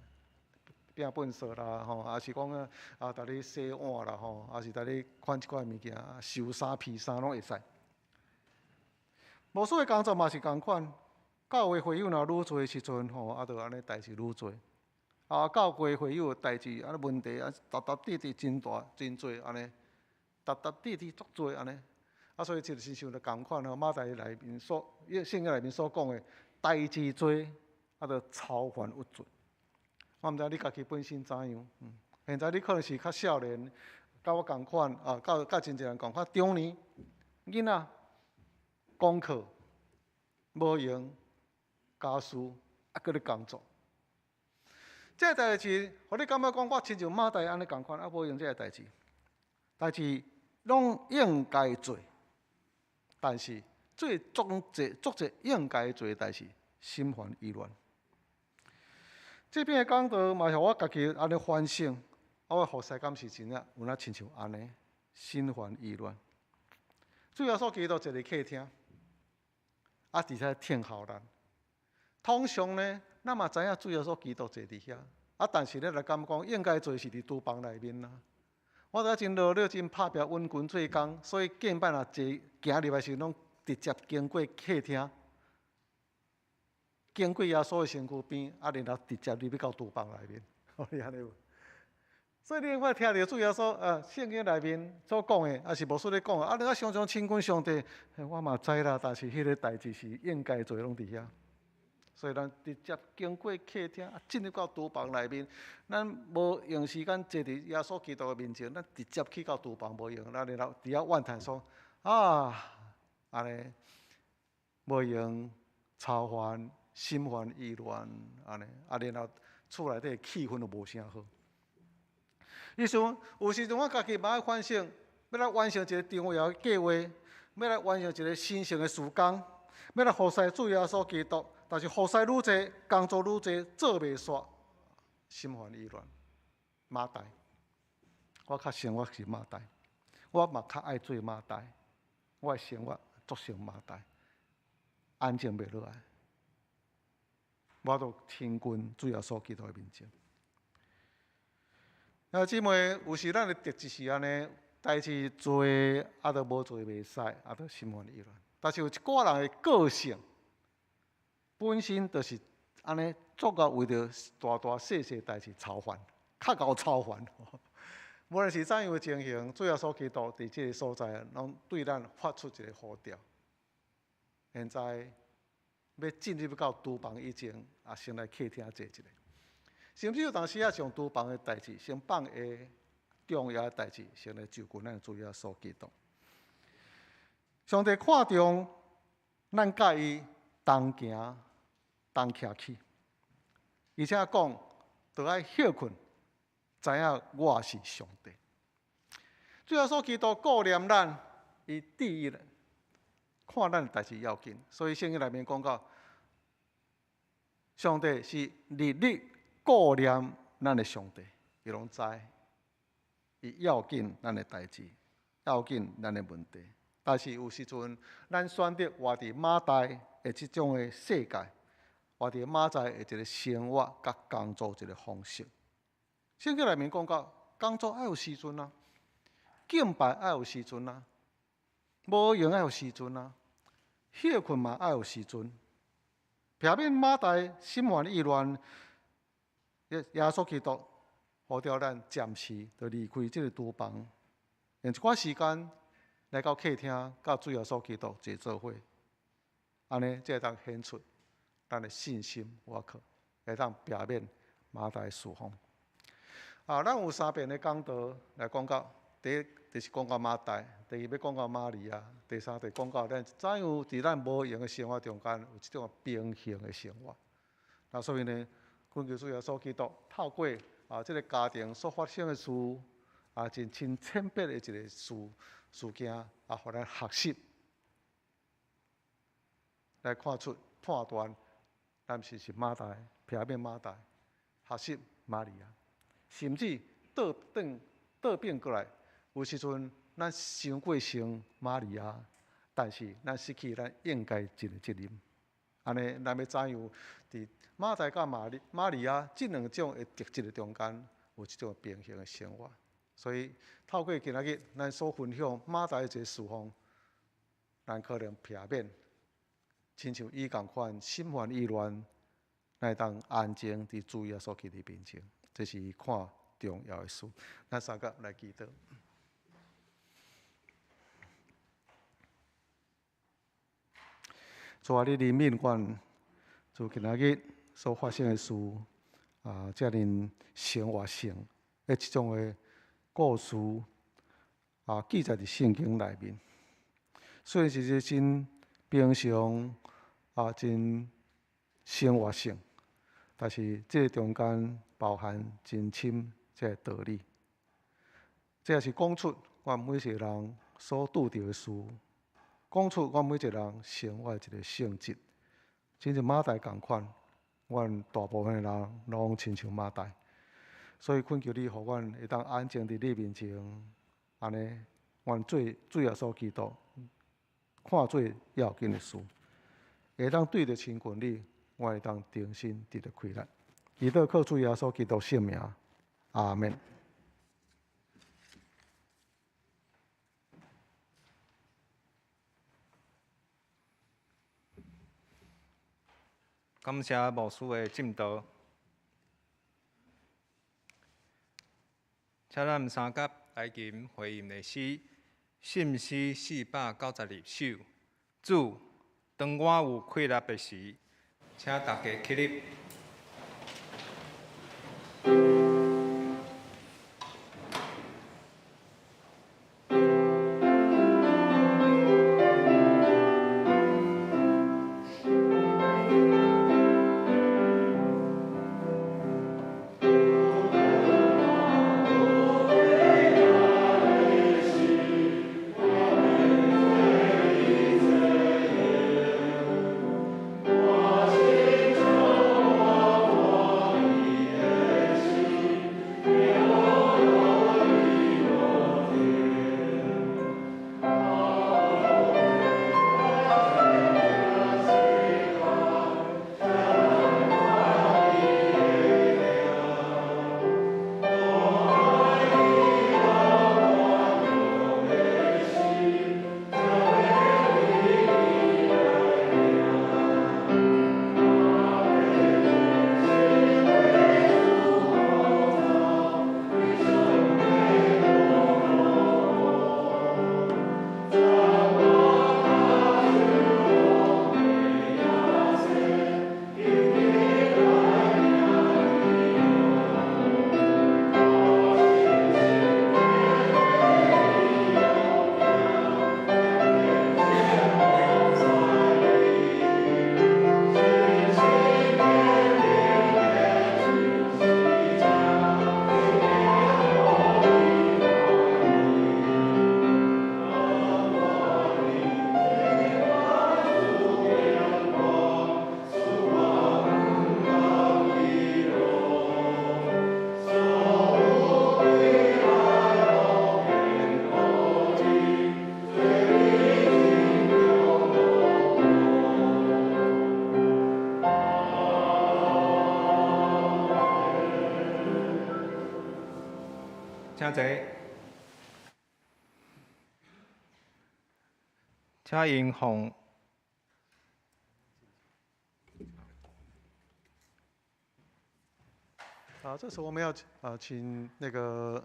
摒糞掃啦吼，抑是講啊，共你洗碗啦吼，抑是共你款一寡物件，收衫披衫攏會使。牧師的工作嘛是仝款，教會會友若愈濟的時陣吼，啊，就按呢代誌愈濟。啊，教會會友代誌啊，問題啊，沓沓滴滴真大真濟按呢，沓沓滴滴足濟按呢。啊，所以這就是像仝款吼，馬太內面所，聖經內面所講的代誌濟，啊，就操煩鬱卒。我毋知你家己本身怎樣，嗯，現在你可能是較少年，佮我仝款啊，佮真濟人仝款，中年囡仔功課無閒，家事啊，閣咧工作。這個代誌，予你感覺講，我親像馬大按呢仝款，啊，無閒這个代誌，代誌攏應該做，但是做足濟足濟應該做的代誌，心煩意亂。這篇的講道嘛，予我家己按呢反省，啊，我服侍敢是真正有哪親像按呢，心煩意亂。主耶穌基督坐佇客廳，啊，佇遐聽候咱。通常呢，咱嘛知影主耶穌基督坐佇遐，啊，但是咧來感覺講應該坐是佇廚房內面啦。我知影真勞碌，真拍拚穩拳做工，所以見擺若坐行入來時，攏直接經過客廳，經過耶穌的身軀邊，啊，然後直接入去到廚房內面。你按呢無？所以你會聽著主耶穌，聖經內面所講的，抑是牧師咧講的，啊，你啊常常親近上帝，我嘛知啦，但是彼个代誌是應該做，攏佇遐。所以咱直接經過客廳，啊，進入到廚房內面，咱無用時間坐佇耶穌基督的面前，咱直接去到廚房無閒，咱然後佇遐怨嘆說：啊，按呢無閒操煩，心煩意亂，按呢，啊，然後厝內底氣氛就無啥好。意思講，有時陣我家己嘛愛反省，欲來完成一个重要的計劃，欲來完成一個神聖的事工，欲來服侍主耶穌基督。但是服侍愈濟，工作愈濟，做袂煞，心煩意亂。馬大，我較生活是馬大，我嘛較愛做馬大，我的生活足像馬大，安靜袂落來，我都親近主耶穌基督的面前。啊，姊妹，有時咱的特質是按呢，代誌濟，啊，都無做袂使，啊，都心煩意亂。但是有一寡人的個性，本身就是按呢，足夠為著大大細細代誌操煩，較𠢕操煩。無論是怎樣的情形，主耶穌基督佇這个所在，攏對咱發出一个呼召。現在欲進入到廚房以前，啊，先來客廳坐一下。甚至有當時仔將廚房的代誌先放下，重要的代誌先來就近咱主耶穌基督。上帝看重咱佮伊同行同徛起，而且講都愛歇睏，知影我是上帝。主耶穌基督顧念咱，伊第一看咱的代誌要緊，所以聖經內面講到，上帝是日日顧念咱的上帝，伊攏知，伊要緊咱的代誌，要緊咱的問題。但是有時陣，咱選擇活佇馬大的這種的世界，活佇馬大的一個生活，佮工作一個方式。聖經內面講到，工作愛有時陣啊，敬拜愛有時陣啊，無閒愛有時陣啊，歇睏嘛愛有時陣。避免馬大心煩意亂，耶穌基督呼召咱暫時就離開這個廚房，用一寡時間來到客廳，佮主耶穌基督坐做伙，按呢才會當顯出咱的信心，我靠，會當避免馬大的事奉。啊，咱有三遍的講道來講到，第一就是講到馬大，第二欲講到瑪利亞，第三就講到咱怎樣佇咱無閒的生活中間有這種平衡的生活。那所以呢，懇求主耶穌基督透過啊這個家庭所發生的事，啊真真淺白的一個事件，啊，予咱學習來看出判斷，咱是是馬大，避免馬大，學習瑪利亞，甚至倒轉倒變過來，有時陣咱傷過傷瑪利亞，但是咱失去咱應該盡的責任。按呢，咱欲怎樣佇馬大佮瑪利亞這兩種的特質的中間，有這種平衡的生活。所以透過今仔日咱所分享馬大的一個事奉，咱可能避免親像伊仝款心煩意亂，咱會當安靜佇主耶穌基督面前，這是伊看重要的事。咱三個來祈禱。主啊，你憐憫阮，主今仔日所發生的事，啊，遮爾生活性的這種的故事，啊，記載佇聖經內面。雖然是一個真平常，啊，真生活性，但是這個中間包含真深這個道理。這也是講出阮每一個人所拄著的事。講出阮每一個人生活的一個性質，親像馬大仝款，阮大部分的人攏親像馬大，所以懇求你，予阮會當安靜佇你面前，按呢，阮做主耶穌基督看做要緊的事，會當對著親近你，阮會當重新得著氣力。祈禱靠主耶穌基督聖名，阿們。感謝牧師的證道，請咱三甲來吟回應的詩，信詩492首。主，當我有氣力的時，請大家起立。請坐。請𪜶奉。啊，這時候我們要啊，請那個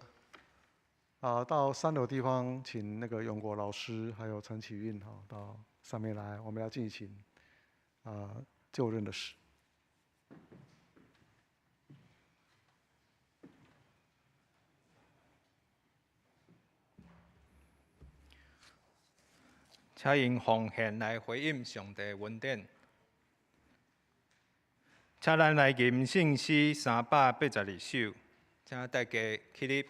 啊到三樓地方，請那個永國老師還有陳啟運哈到上面來，我們要進行啊就任的事。請𪜶奉獻來回應上帝恩典。請咱來吟聖詩382首，請大家起立。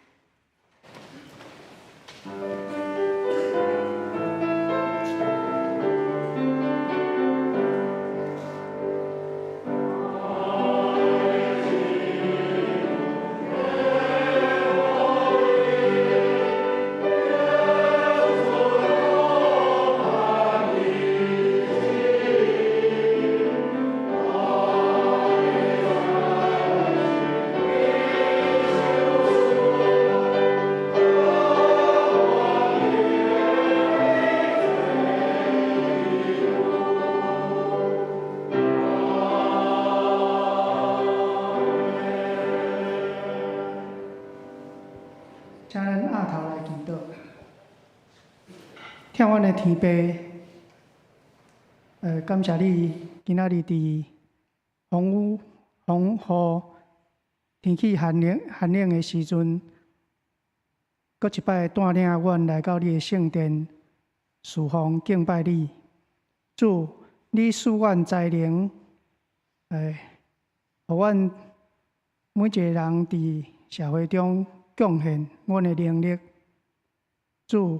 請咱徛頭來祈禱。疼阮的天父，感謝你今仔日佇風雨、風雨、天氣寒冷、寒冷的時陣，閣一擺帶領阮來到你的聖殿，侍奉敬拜你。主，你賜阮才能，予阮每一個人佇社會中貢獻阮的能力。主，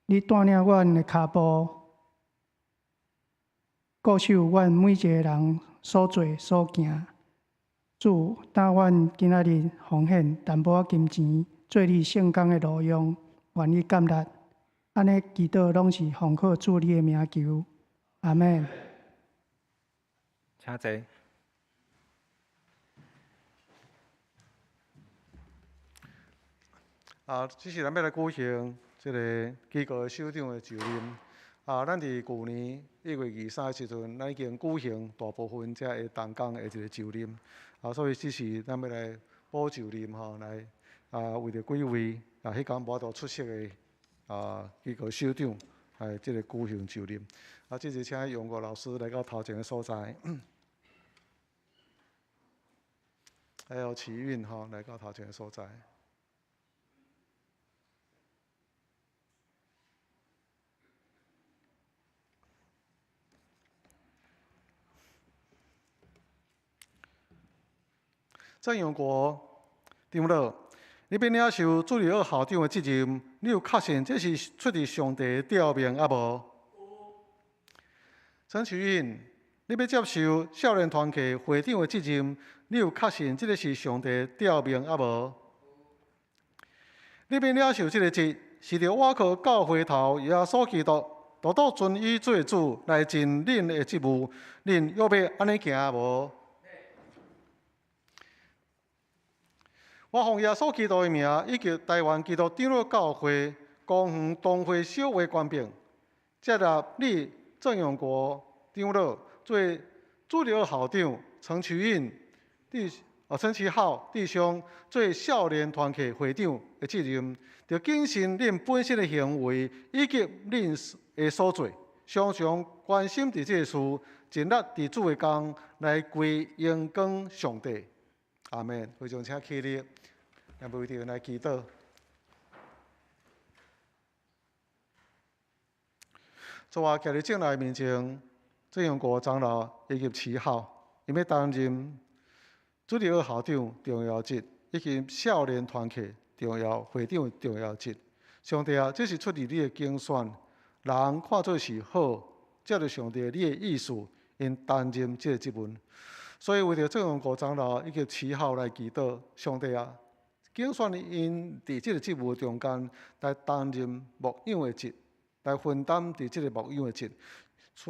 你帶領阮的跤步，固守阮每一個人所做所行。主，當阮今仔日奉獻淡薄仔金錢，做你聖工的路用，願意感恩。按呢祈禱攏是奉靠主你的名求，阿們。請坐。啊，這是咱欲來舉行這个機構首長的就任。啊，咱佇舊年1月23的時陣，咱已經舉行大部分遮的同工的一个就任。啊，所以這是咱欲來補就任吼，來啊為著幾位啊，彼工無法度出席的啊機構首長來這个舉行就任。啊，這次請楊國老師來到頭前的所在，還有啟運吼來到頭前的所在。鄭永國長老，你欲領受主日學校長的責任，你有確信這是出自上帝的召命抑無？陳啟運，你欲接受少年團契會長的責任，你有確信這个是上帝的召命抑無？你欲領受這个職，是著倚靠教會頭耶穌基督，獨獨尊伊做主來盡恁的職務，恁欲欲按呢行無？我奉耶穌基督的名，以及台灣基督長老教會公園東會小會權柄，接納你鄭永國長老做主日學校長，陳啟運弟啊陳啟浩弟兄做少年團契會長的責任，著謹慎恁本身的行為以及恁的所做，常常關心佇這个事，盡力佇主的工來歸榮光上帝。阿們，會眾請起立，來為著來祈禱。主啊，徛佇眾人面前，鄭永國長老以及齊浩，𪜶欲擔任主日學校長重要職，以及少年團契重要會長重要職。上帝啊，這是出自你的揀選，人看做是好，照著上帝你的意思，𪜶擔任這个職務。所以為著鄭永國長老以及齊浩來祈禱，上帝啊，揀選𪜶佇這个職務中間來擔任牧養的職，來分擔佇這个牧養的職。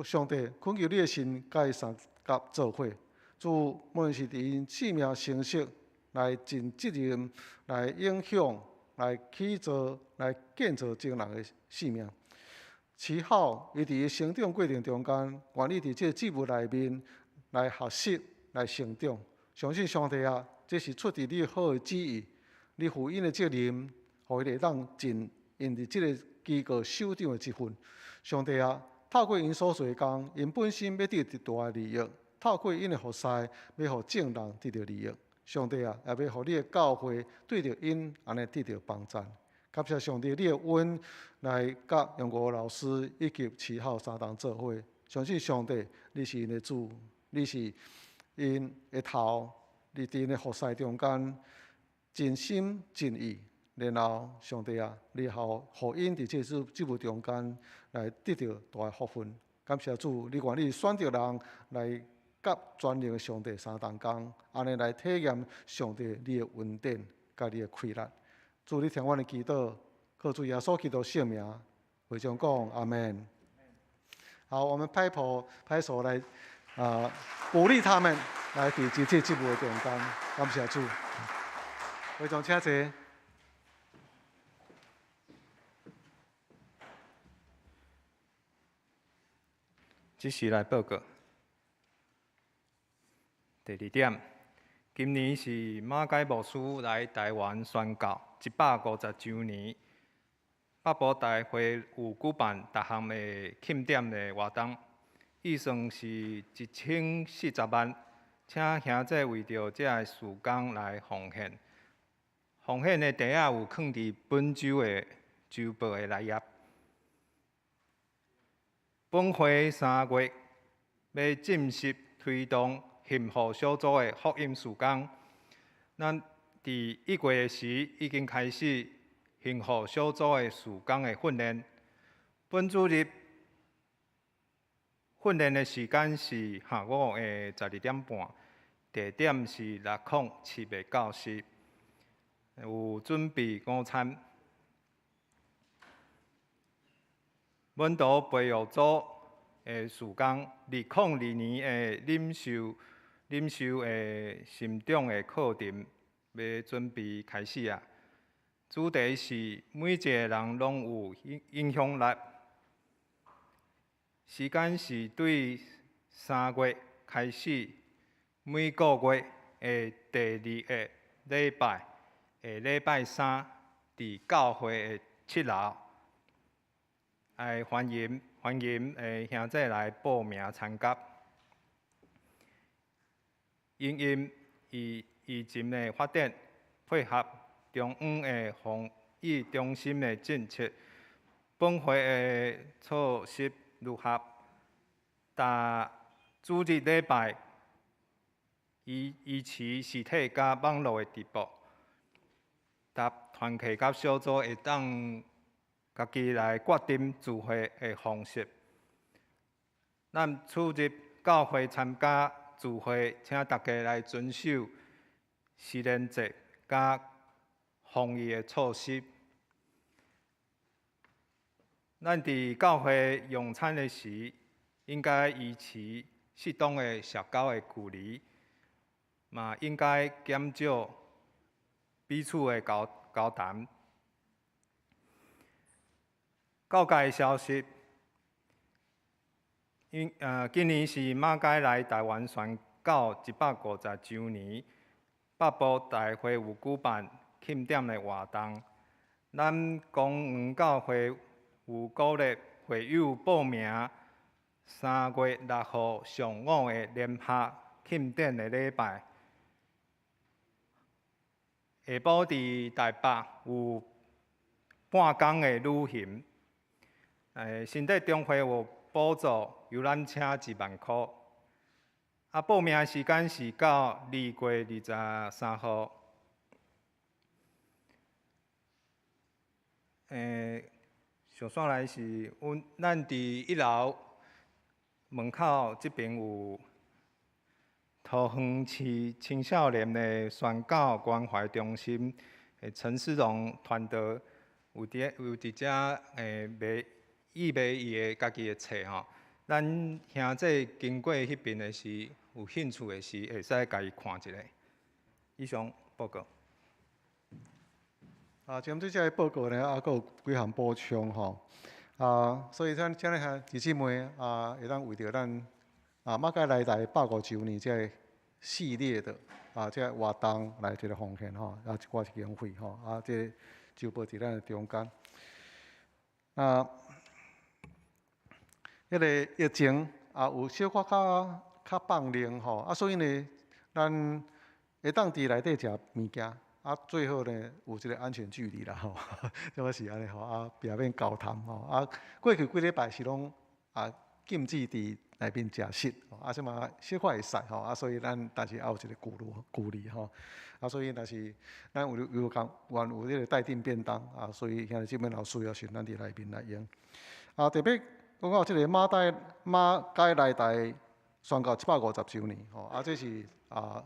上帝，懇求你的神佮伊相佮做伙，主，無論是佇𪜶生命成熟，來盡責任來影響、來起造、來建造眾人的性命。齊好，伊佇伊成長過程中間，願意佇這個職務內面來學習、來成長。相信上帝啊，這是出佇你好的旨意，你負𪜶的責任，予伊會當盡𪜶佇這個機構首長的職分。上帝啊，透過𪜶所做的工，𪜶本身欲得著大的利益；透過𪜶的服侍，欲予眾人得著利益。上帝啊，也欲予你的教會對著𪜶按呢得著幫贊。感謝上帝，你的恩來佮楊國老師以及齊浩相同做伙。相信上帝，你是𪜶的主，你是𪜶的頭，你佇𪜶的服侍中間盡心盡意。然後，上帝啊，你予𪜶佇這職務中間來得著大的福分。感謝主，你願意選擇人來佮全能的上帝相同工，按呢來體驗上帝你的恩典佮你的氣力。主，你聽阮的祈禱，靠主耶穌基督聖名，會眾講阿們。好，我們拍手拍手來鼓勵他們來佇這這職務的中間，感謝主。會眾請坐。這時來報告。第二點，今年是馬偕牧師來台灣宣教150週年，北部大會有舉辦逐項的慶典的活動，預算是1040萬，請兄弟為著這个事工來奉獻。奉獻的袋仔有囥佇本週的週報的內頁。本會3月欲正式推動幸福小組的福音事工。咱佇1月時已經開始幸福小組的事工的訓練。本主日訓練的時間是下午的12點半，地點是607的教室，有準備午餐。門徒培育組的事工，2002年的領袖的成長的課程欲準備開始啊！主題是每一個人攏有影響力。時間是對3月開始，每個月的第二個禮拜的禮拜三，佇教會的7樓。來歡迎歡迎兄弟來報名參加。因應疫情的發展，配合中央的防疫中心的政策，本會的措施如下：逐主日禮拜，維持實體佮網路的直播，逐團契佮小組會當家己來決定聚會的方式。咱出入教會參加聚會，請大家來遵守實聯制佮防疫的措施。咱佇教會用餐的時，應該維持適當的社交的距離，嘛應該減少彼此的交談。教界消息，今年是馬偕來台灣宣教150週年，北部大會有舉辦慶典的活動。咱公園教會有鼓勵會友報名3月6號上午的聯合慶典的禮拜。下晡佇台北有半工的旅行。新竹中會有補助遊覽車1萬箍。啊，報名時間是到2月23號。上煞來是咱佇1樓門口這邊有桃園市青少年的宣教關懷中心的陳思榮團隊有佇遮賣。伊賣伊的家己的冊吼，咱兄弟經過彼邊的時，有興趣的時，會使共伊看一下。以上。報告。啊，針對這个報告呢，啊，閣有幾項補充吼。啊，所以咱請咧兄弟姊妹啊，會當為著咱啊馬偕來台150週年這个系列的啊，這个活動來一个奉獻吼，啊，一寡經費吼，啊，這個就報佇咱的中間。啊，彼个疫情啊，有小可較較放冷吼，啊，所以呢，咱會當佇內底食物件。啊，最好呢有一个安全距離啦吼，這個是按呢吼，啊，避免交談吼，啊，過去幾禮拜是攏啊禁止佇內面食食，啊，這馬小可會使吼，啊，所以咱但是也有一個距離吼，啊，所以若是咱有有講原有這个待訂便當，啊，所以兄弟姊妹若有需要時，咱佇內面來用。啊，特別講到這个馬偕來台宣告750週年吼，啊，這是啊。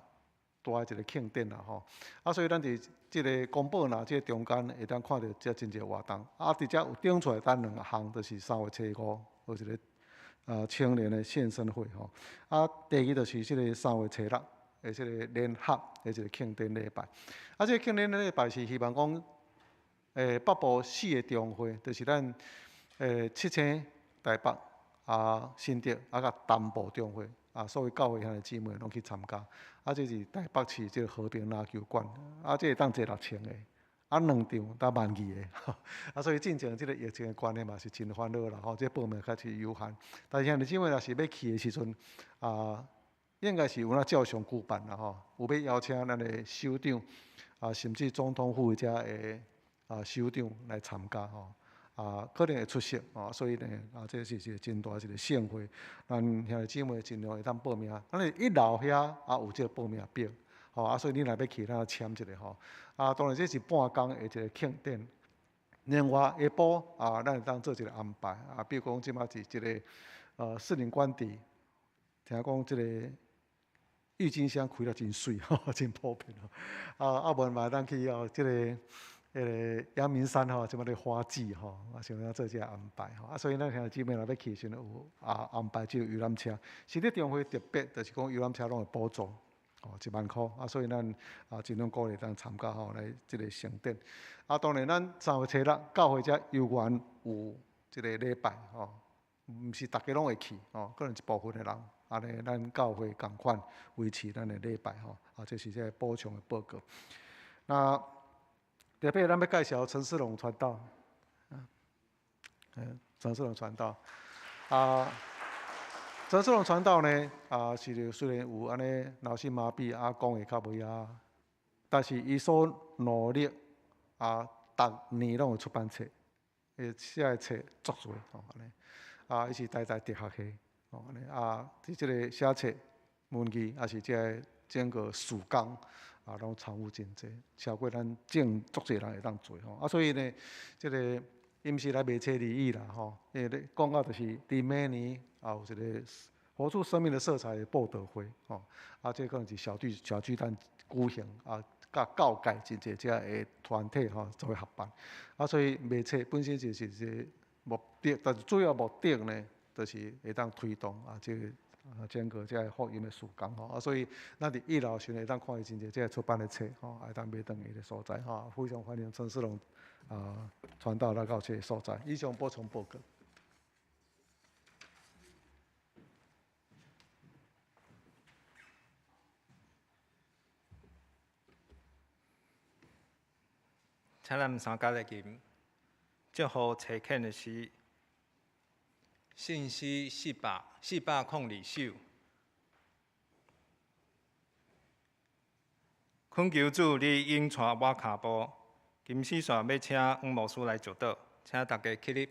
大的一个慶典啦吼，啊，所以咱佇這个公報啦，這个中間會當看著這真濟活動，啊，佇遮有頂出來咱兩項，就是3月初5有一个青年的獻身會吼，啊，第二就是這个3月初6的這个聯合的一个慶典禮拜，啊，這个慶典禮拜是希望講，北部四个中會，就是咱七星、台北、啊新竹啊佮南部中會。啊，所有教會兄弟姊妹攏去參加。啊，這是台北市這个和平籃球館，啊，這會當坐6000个，啊，兩場才12000个。啊，所以進前這个疫情的關係嘛是真煩惱啦吼，這報名確實有限。但是兄弟姊妹若是欲去的時陣，啊，應該是有那照常舉辦啦吼，有欲邀請咱的首長，啊，甚至總統府遮的啊首長來參加吼。啊，可能會出席哦，所以呢，啊，這是一個真大一個盛會，咱兄弟姊妹盡量會當報名。咱一樓遐啊有這個報名表，吼啊，所以你若欲去，咱簽一下吼。啊，當然這是半工的一個慶典。另外下晡啊，咱會當做一個安排啊，比如講這馬是一个士林官邸，聽講這個鬱金香開得真媠，吼，真普遍吼。啊啊，無嘛會當去哦，這个。彼个陽明山吼，這馬咧花季吼，啊，想欲做這个安排吼，啊，所以咱兄弟姊妹若欲去時陣有啊安排這个遊覽車。新竹中會特別，就是講遊覽車攏會補助，哦，1萬箍，啊，所以咱啊盡量鼓勵當參加吼來這个盛典。啊，當然咱3月初6教會遮猶原有這个禮拜吼，毋是逐家攏會去吼，可能一部分的人，按呢咱教會仝款維持咱的禮拜吼，啊，這是這个補充的報告。那特別咱欲介紹陳世龍傳道，陳世龍傳道，啊，陳世龍傳道呢，啊，是雖然有按呢腦性麻痹啊，講話較袂曉，但是伊所努力啊，逐年攏有出版冊，伊寫的冊足濟吼，按呢，啊，伊是台大哲學系，吼按呢，啊，佇這个寫冊文字，也是這个整個事工。啊，攏參與真濟，超過咱正足濟人會當做吼。啊，所以呢，這个伊毋是來賣冊而已啦吼。因為咧講到就是佇明年啊，有一个活出生命的色彩的布道會吼。啊，這可能是小巨小巨蛋舉行啊，佮教界真濟遮个團體吼做伙合辦。啊，所以賣冊本身就是一个目的，但是主要目的呢，就是會當推動啊這个。啊，整個這个福音的事工吼，啊，所以咱佇一樓時會當看伊真濟這个出版的冊吼，會當買轉去伊个所在吼，非常歡迎陳世龍啊傳道來到這个所在。以上補充報告。請咱三家來吟，祝福齊勸的詩。信詩402首，懇求主你引帶我跤步。金絲線欲請黃牧師來祝禱，請大家起立。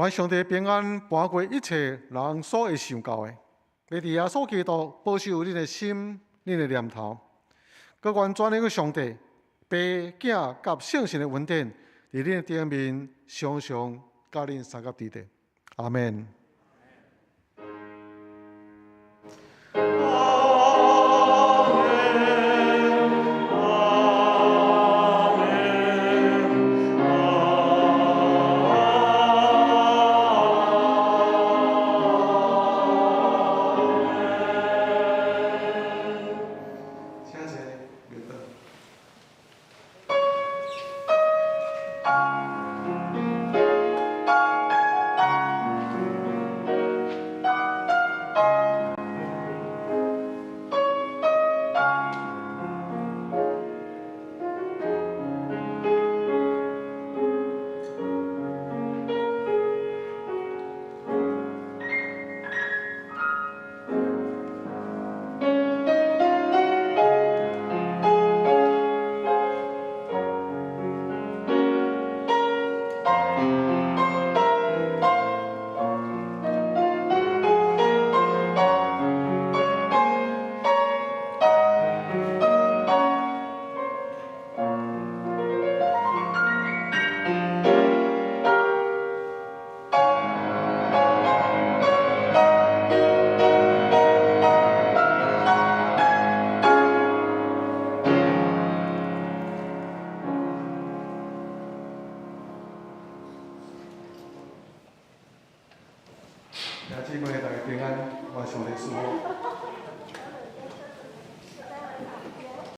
願上帝平安跋過一切人所會想到的，會佇耶穌基督保守恁的心、恁的念頭。閣願全能的上帝、父、囝佮聖神的恩典，佇恁的頂面常常佮恁相佮佇咧。阿門。